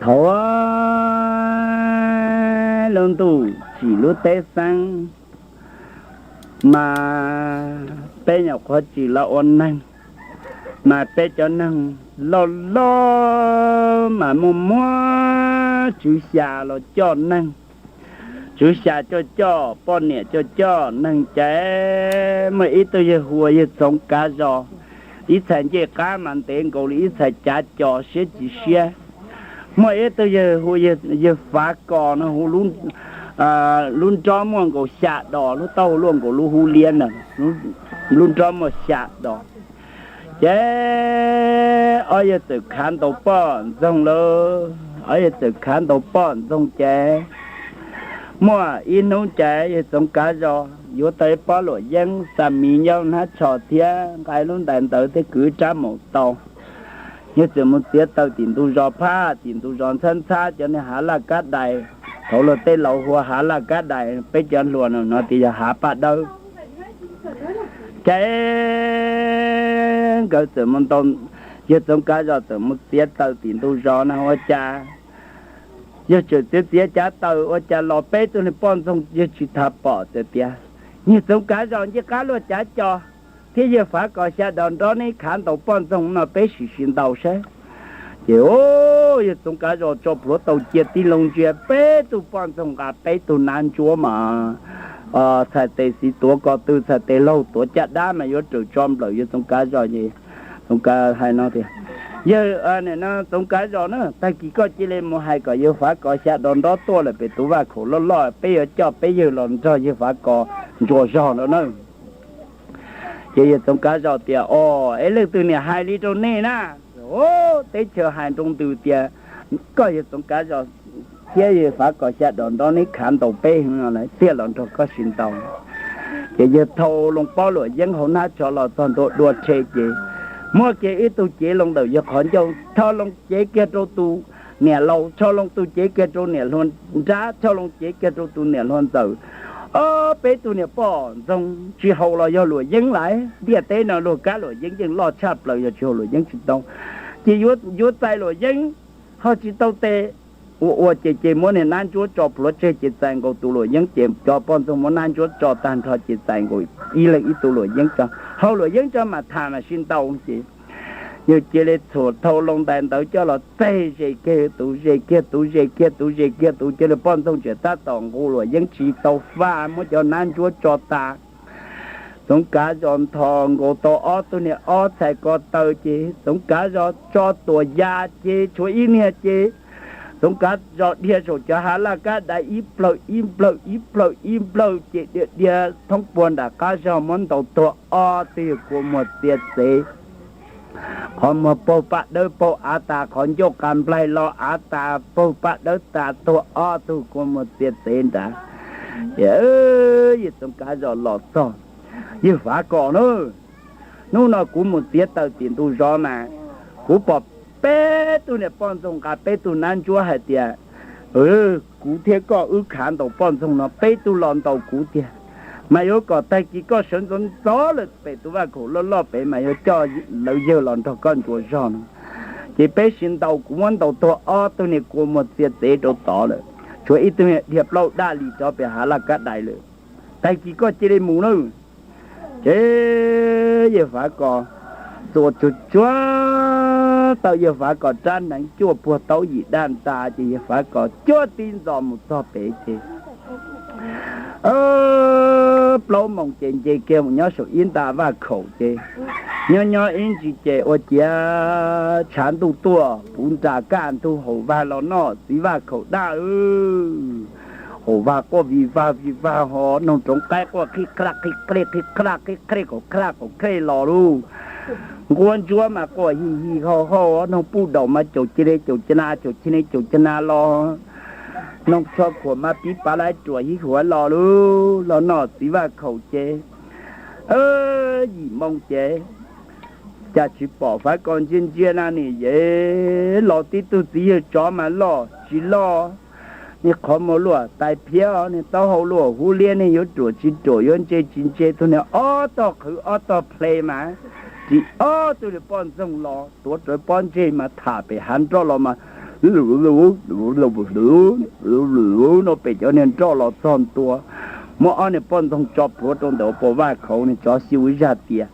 Hauv lub ntuj tsim lub teb xeeb, mas peb nyuam qhuav tsim los ua neeg, mas peb cov neeg loj loj mas muaj muab tswv xya los coj neeg. Tswv xya coj coj, poj niam coj coj, neeg ces muaj ib tug yawg hu ua yawg Txoov Kav Zos, ib txhais ncej qab mas ntev nkaus li ib txhais cav co siab tsis siab. Muaj ib tug yawg hu yawg Fav Kos no, hu lub nrob muaj nkaus xya dos, lub taub hau luaj nkaus lub hub liab na, lub nrob muaj xya dos. Ces ob yawg txawm khav ntaus poj ntxoog lawm, ob yawg txawm khav ntaus poj ntxoog ces muaj ib hnub ces yawg Txoov Kav Zos yuav tau ib pob luam yeeb, xa miv nyob hnab tsho thiab nqa lub ntais ntawd thiab kwv rab maum tau. Yawg txawm mus txiav taws tim ntug zos phaj, tim ntug zos ntxhab ntxhab cov niag hav laj kab dais, thaum luag tej laus hu ua hav laj kab dais, peb cov hluas no tias yog hav paj dawb. Ces nkawd txawm mus ntaus, yawg Txoov Kav Zos txawm mus txiav taws tim ntug zos na ua cas, yawg tseem txiav txiav cav taws ua cas los peb tug niag poj ntxoog yawg tsis tas pom txawm tias, Yawg Txoov Kav Zos ncej qab luaj cav co thiab yawg Fav Kos xya dos nrob neb khav ntaus poj ntxoog no peb sim sim ntaus saib. Ces yawg Txoov Kav Zos tso plhuav taus cia tib loo ntsia peb tug poj ntxoog nqa peb tug nab ntsuab mas txhais tes xis tuav ko tw, txhais tes laug tuav caj dab mas yuav raws tso nplawm yawg Txoov Kav Zos es Txoov Kav hais no tias, Yawg, Txoov Kav Zos na, tag kis koj cia li mus hais kom yawg Fav Kos xya dos nrob tuaj lawm pem tus vaj khaum loj loj, peb yuav coj peb yawg los nrog yawg Fav Kos ntsuas zog no na. Ces yawg Txoov Kav Zos tias, Os, es leej twg niam hais li rau nej na? Teb chaws hais nroo ntws tias koj yawg Txoov Kav Zos thiab yawg Fav Kos xya dos nrob neb khav ntaus peb no lawm thiaj los nrog koj sim ntaus. Ces yawg thau loo pob luam yeeb hauv hnab tsho los txog ntua dua rhe ces muab kiag ib tug cev loo ntawm yawg qhov ncauj, thau loo cev kiag rau tus niam laus, thau loo tus cev kiag rau niam hluas nrab, thau loo cev kiag rau tus niam hluas ntxawm. Ob peb tug niam poj ntxoog tsis haus los yog luam yeeb lawm, ntiaj teb no luag kab luam yeeb yeej loj tshaj plaws, yog tsis haus luam yeeb tsis tau. Ces yuav txais luam yeeb ho tsis tau tes, ua ua ces ces muab niag nab ntsuab tso plhuav tseg ces txais nkaus tus luam yeeb, ces cov poj ntxoog muab nab ntsuab tso tag nrho ces txais nkaus ib leeg ib tug luam yeeb tso, haus luam yeeb tso mam tham mam sib ntaus ces yawg cia li txhuam thau loo ntais ntawd coj los txeg ze kiag tus, ze kiag tus, ze kiag tus, ze kiag tus, cia li poj ntxoog tseem tab tom nqus luam yeeb tsis tau faj, muab cov nab ntsuab tso tas. Txoov Kav Zos nthos nkaus tau ob tug niag ob txhais ko taw ces Txoov Kav Zos tso tuam ya ces tshuav ib niag ces Txoov Kav Zos dhia saum cov hav laj kab dais ib plawg ib plawg ib plawg ib plawg ces dhia dhia thoob puag nram qab zog muab ntaus tuag ob tug yawg kua muag txia txev. Qhov muag paug paj dawb paug av tas, qhov ncauj qa nplaig los av tas paug paj dawb tas, tuag ob tug kua muag txia txev nrad. Ces yawg Txoov Kav Zos los txog, Yawg Fav Kos na, hnub no kuv mus txiav taws tim ntug zos mas kuv pom peb tug niam poj ntxoog nqa peb tug nab ntsuab hais tias kuv thiab koj wb khav ntaus poj ntxoog no peb tug los ntaus kuv tiag, mas yuav kom tag kis koj sawv ntxov ntxov lawm pem tus vaj khaum loj loj pem mas yuav coj lawv yawg los nrog koj ntsuas zog no. Ces peb sib ntaus, kuv muab ntaus tuag ob tug niag kua muag txia txev rau tod lawm, tshuav ib tug niag dhia plaub daj li rov pem hav laj kab dais lawm. Tag kis koj cia li mus nawb. Ces yawg Fav Kos txuas tsuag tsuag tau yawg Fav Kos rab hneev cuaj puag taub yim daj ntas ces yawg Fav Kos cuab tib ntxos mus txog pem ces plaub moos ces nce kiag mus nyob saum ib nta vaj khaum ces nyob nyob ib ntsis ces ua ciav tshav ntuj tuaj puv nras kaj ntug haum vag los noj txiv vaj khaum daj. Haum vag quaj vij vag vij vag ho noog roov qaib quaj qhib qhaj qhib qhej qhib qhaj qhib qhej qaum qhaj qaum qhej los lauj. Nquab ntsuab mas quaj hij hij hau hau, noog puj daum mas caum cia li caum ca na caum cia li caum ca na los, noog tsho khuam mas pib pav lab ruam hib huav los lauj. Los noj txiv vaj khaum ces yim moo ces cas tsis pom Fav Kos ntsia ntsia na nim yev los tib tug txiv yawg tsov mas loj tsis loj, niag qhov muag luaj tais phiab, niag taub hau luaj hub liab, niag yuav ruam tsis ruam yuav ntse tsis ntse, tug niag ob tog qhwv ob tog ple mas ris ob tug niag poj ntxoog los tuav rawv pob ntseg mas tham pem hav nroj los mas Lub no pem cov niag nroj los txog ntua, muab ob niag poj ntxoog tso plhuav rau ntawm ua pov vaj khaum, niag tsov xyu zaj tias,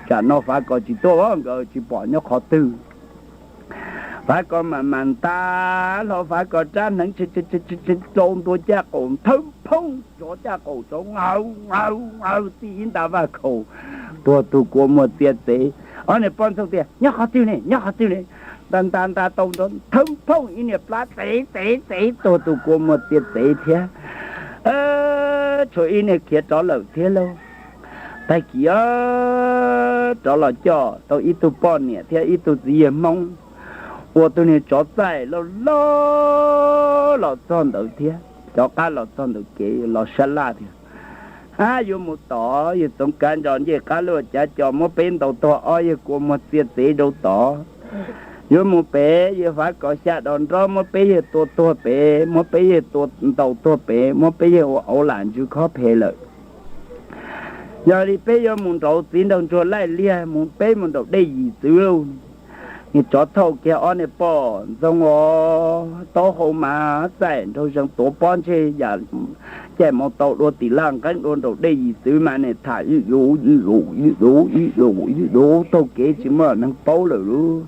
Tsam no Fav Kos tsis tuaj, nkawd tsis pom nyob qhov twg. Fav Kos mam mam nta hlo Fav Kos rab hneev rau ntua caj qaum, thawb phooj tsov caj qaum tsov, aw aw aw, tij ib nta vaj khaum, tuag tus kua muag txia txev. Ob niag poj ntxoog tias, Nyob qhov twg ne, nyob qhov twg ne? Nta nta nta tau nrov, thawb phooj ib niag plab txev txev txev, tuag tus kua muag txia txev thiab. Tshuav ib niag khiav rov lawm thiab lauj. Tag kis rov los coj tau ib tug poj niam thiab ib tug txiv yawg Hmoob, ua tus niag tsov txaij loj loj los txog ntawd thiab, rov qab los txog ntawm kev los sab laj tias, Ab, yuav mus tod, yawg Txoov Kav Ntsos ncej qab luaj cav co muab peb ntaus tuag, ob yawg kua muag txia txev rau tod. Yuav mus pem, yawg Fav Kos xya dos nrob muab peb yawg tua tuag pem, muab peb yawg tua ntaus tuag pem, muab peb yawg ua auv lam ntsws khob phem lawm. Yog li peb yuav mus nraud, txiv nraug ntsuag laij liag, mus peb mus nraum dej Yim Txwv lauj. Niag tsov thauj kiag ob niag poj ntxoog os, taub hau mas txaij nraug zees tuav pob ntseg yam caij mus tau dua tim laj nqeeb dua nraum dej Yim Txwv mas niag tham ib lus ib lus ib lus ib lus ib lus taug kev tsis muaj neeg paub lawm lauj.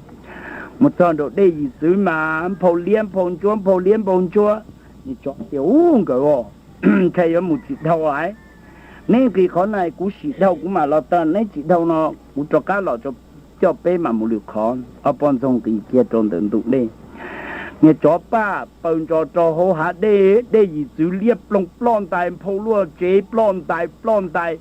Mus txog nraum dej Yim Txwv mas nphau liab nphau ntsuab nphau liab nphau ntsuab. Niag tsov tias, Ub, nkawd os, ntshai yuav mus tsis dhau lawm. Neb nqis qhov na kuv sim dhau kuv mam los tau, neb tsis dhau no kuv rov qab los coj peb mam mus lwm qhov. Ob poj ntxoog nqis kiag rau ntawm ntug dej, niag tsov paj paws ntsos rau hauv hav dej, dej Yim Txwv liab ploog ploj ntais, nphau luaj tsev ploj ntais ploj ntais,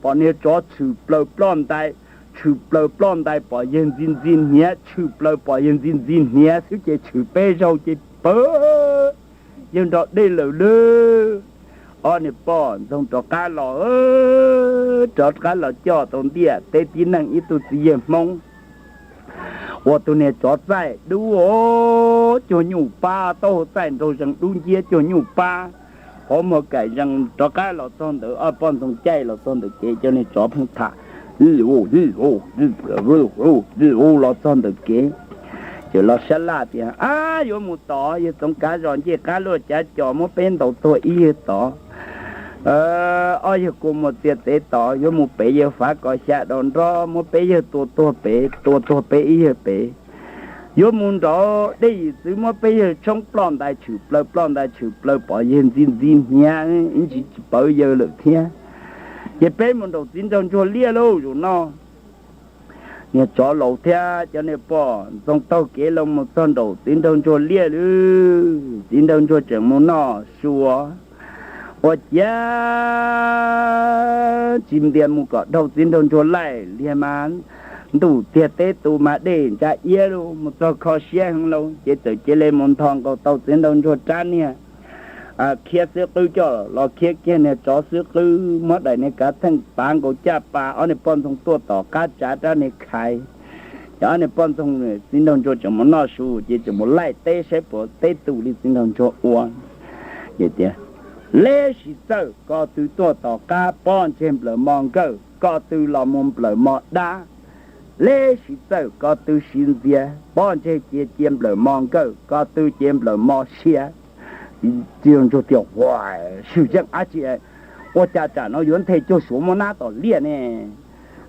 pom niag tsov tshwm plaws ploj ntais, tshwm plaws ploj ntais pom yawg ntxi ntxi hniav, tshwm plaws pom yawg ntxi ntxi hniav xwb ces tshwm peb zaug ces pawg yawg nrog dej lawm lauj. Ob niag poj ntxoog rov qab los, rov qab los coj tau ntiaj teb tib neeg ib tug txiv yawg Hmoob ua tus niag tsov txaij dub cuag nyuj pab, taub hau txaij nraug zees dub nciab cuag nyuj pab, qhov muag kaim zees rov qab los txog ntawd, ob poj ntxoog caij los txog ntawm kev, cov niag tsov pheej tham, los txog ntawm kev, ces los sab laj tias, Ab, yuav mus tod, yawg Txoov Kav Zos ncej qab luaj cav co muab peb ntaus tuag ib yawg tod, ob yawg kua muag txia txev tod, yuav mus pem, yawg Fav Kos xya dos nrob muab peb yawg tua tuag pem, tua tuag peb ib yawg pem. Yuav mus nraud, dej Yim Txwv muab peb yawg tshoob ploj ntais tshwm plaws, ploj ntais tshwm plaws pom yawg ntxi ntxi hniav ib ntsis tsis pawv yawg lawm thiab. Ces peb mus nraum txiv nraug ntsuag liaj lauj, zaum no. Niag tsov laus thiab cov niag poj ntxoog taug kev los mus txog nraum txiv nraug ntsuag liaj lauj, txiv nraug ntsuag tseem mus noj su, ua ciav tsis ntias mus kom dhau txiv nraug ntsuag laij liag mas ntuj tiag teb tu mas dej ntsa iab lauj, mus txog kho siab heev lauj, ces txawm cia li mus nthos nkaus tau txiv nraug ntsuag rab niag, khiav xwb qwb coj los khiav kiag niag tsov xwb qwb, muab daim niag kav theej pav nkaus caj pas, ob niag poj ntxoog tuaj tom qab tsav rab niag khaiv. Ces ob niag poj ntxoog, txiv nraug ntsuag tseem mus noj su ces tseem mus laij teb saib puas teb tu li txiv nraug ntsuag ua. Ces tias, Leb sis txawj ko tw tuaj tom qab, pob ntseg nplawm mo nkawj, ko tw los mus nplawm mo dab. Leb sis txawj ko tw siv ntxias, pob ntseg cia cia nplawm mo nkawj, ko tw cia nplawm mo sia. Txiv nraug ntsuag tias, Ua, swm yeej dab tsi, ua cas tsam no yuav nthe cuag suav muab nab tom liaj ne?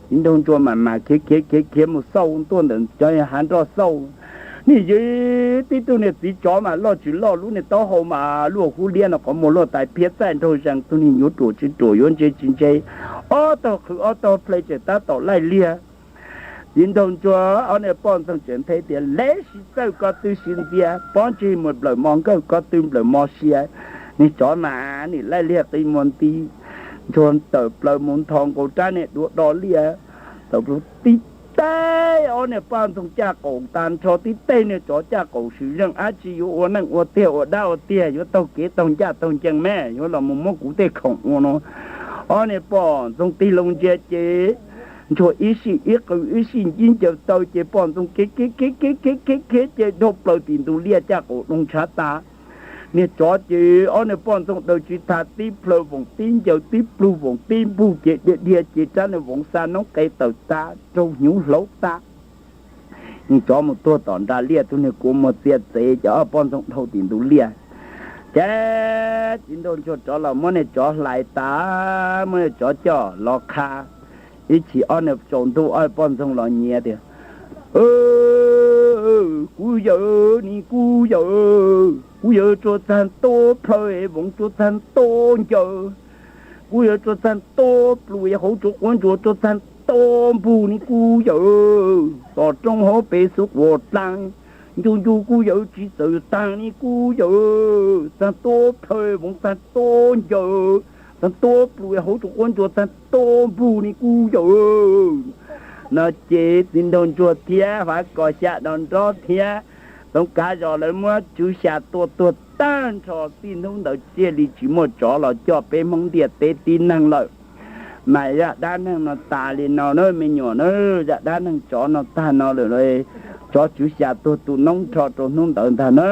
Txiv nraug ntsuag mas mas khiav khiav khiav khiav mus xauj tuaj ntawm cov hav nroj xauj, Niag yawg, tib tug niag txiv tsov mas loj tsis loj, lub niag taub hau mas luaj hub liab no, qhov muag luaj tais phiab, txaij nraug zees, tug niag yuav ruam tsis ruam, yuav ntse tsis ntse, ob tog qhwv ob tog ple tseem tab tom laij liag. Txiv nraug ntsuag ob niag poj ntxoog tseem nthe tias, Leb sis txawj ko tw siv ntxias, pob ntseg mus nplawm mo nkawj, ko tw nplawm mo sia. Niag tsov mas nim laij liag qi muag nti, ntsuag tawm plaws mus nthos nkaus rab niag duav do liaj, tau tib teg ob niag poj ntxoog caj qaum tas nrho, tib teg niag tsov caj qaum, swm yeej dab tsi yuav ua neej ua tiag ua dab ua tiag, yuav taug kev taug ncaj taug ncees me, yuav los mus muab kuv tej khoom ua no. Ob niag poj ntxoog tig loo ntsia ces ntsuag ib sij ib qw ib sij ntsib ncaws taw ces poj ntxoog khiav khiav khiav khiav khiav khiav khiav ces dhau plaws tim ntug liaj caj qaum doo ntshav tas. Niag tsov ces ob niag poj ntxoog daws tsis tag, tib plhaw voos tib ncaws, tib plug voos tib npug ces dhia dhia ces rab niag voos xa noob qe tawm tas, raug hnyuv hlauv tas. Niag tsov mus tuag tom nram liaj, tus niag kua muag txia txev, ces ob poj ntxoog dhau tim ntug liaj. Ces txiv nraug ntsuag rov los muab niag tsov hlais tas, muab niag tsov coj los qha. Ib chim ob niag tsaus ntuj, ob poj ntxoog los nyiav tias, Kuv yawm, niag kuv yawm, kuv yawm tsuas txag ntua plhaw, voov tsuas txag ntua ncaws, kuv yawm tsuas txag ntua plua, hauv tsuas quav ntsuas tsuas txag ntua npug, niag kuv yawm, tom roob hauv pes xub quas dlaab, ncu ncu kuv yawm tsis txawm taag, niag kuv yawm, txag ntua plhaw, voov txag ntua ncaws, txag ntua plua, hauv tsuas quav ntsuas txag ntua npug, niag kuv yawm. No ces txiv nraug ntsuag thiab Fav Kom xya dos nrob thiab Toov Kav Zos lawv muab Tswv Xya tua tuag tag nrho. Txij hnub ntawd thiaj li tsis muaj tsov los coj peb Hmoob ntiaj teb tib neeg lawm. Mas zaj dab neeg no tas li no na me nyuam na. Zaj dab neeg tsov no tag no lawm. Tsov Tswv Xya tuag tu noob nrho rau hnub ntawd ntag na.